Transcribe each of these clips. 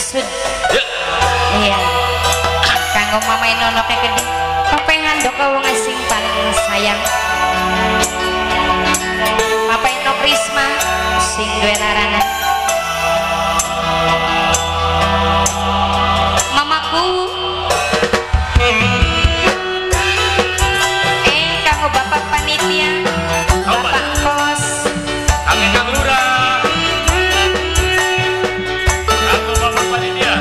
Maksud. Iya. Kanggo mamae Nono keke Papai Handoko wong sing paling sayang. Papai Nok Risma sing duwe larangan. Mamaku kanggo bapak panitia, bapak kos, kanggo Kang Lurah, kanggo bapak panitia.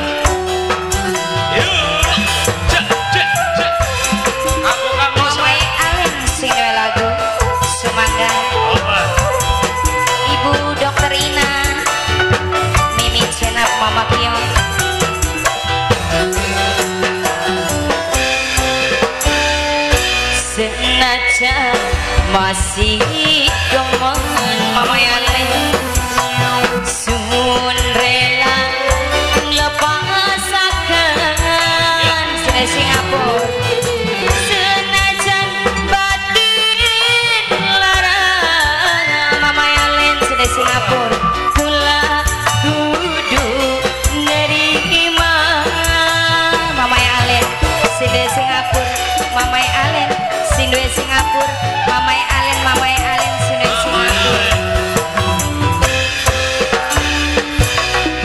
Yuk, cek cek cek. Kanggo Kang Kos. Mamae Alen sing duwe lagu Sumangga. Ibu Dokter Ina, Mimi Cenap, Mama Kiong. Senajan masih gemen Mama Alen sun rela nglepasaken sing Singapura. Senajan batin lara Mama Alen sing Singapura kula kudu nerima. Mama Alen sing Singapura, Mama Alen sing duwe Singapura, Mamae Alen, Mamae Alen sing duwe Singapura.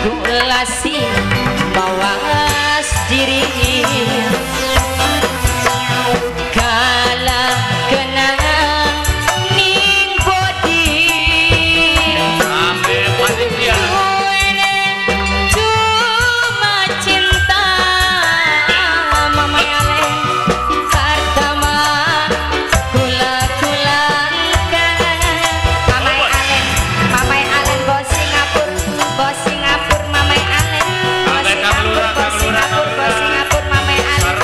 Kula sing mawas diri kala kenang ning bodi. Ambe panitia. Cuma cinta Mamae Alen pertama kula kulangkan. Mamae Alen, Mamae Alen bos Singapura, bos Singapura, Mamae Alen, bos Ambe Kang Singapura, Lurah, bos Kang Lurah, Singapura, Kang bos Lurah. Singapura, Mamae Alen.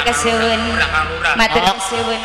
kesuwun. Matur kesuwun.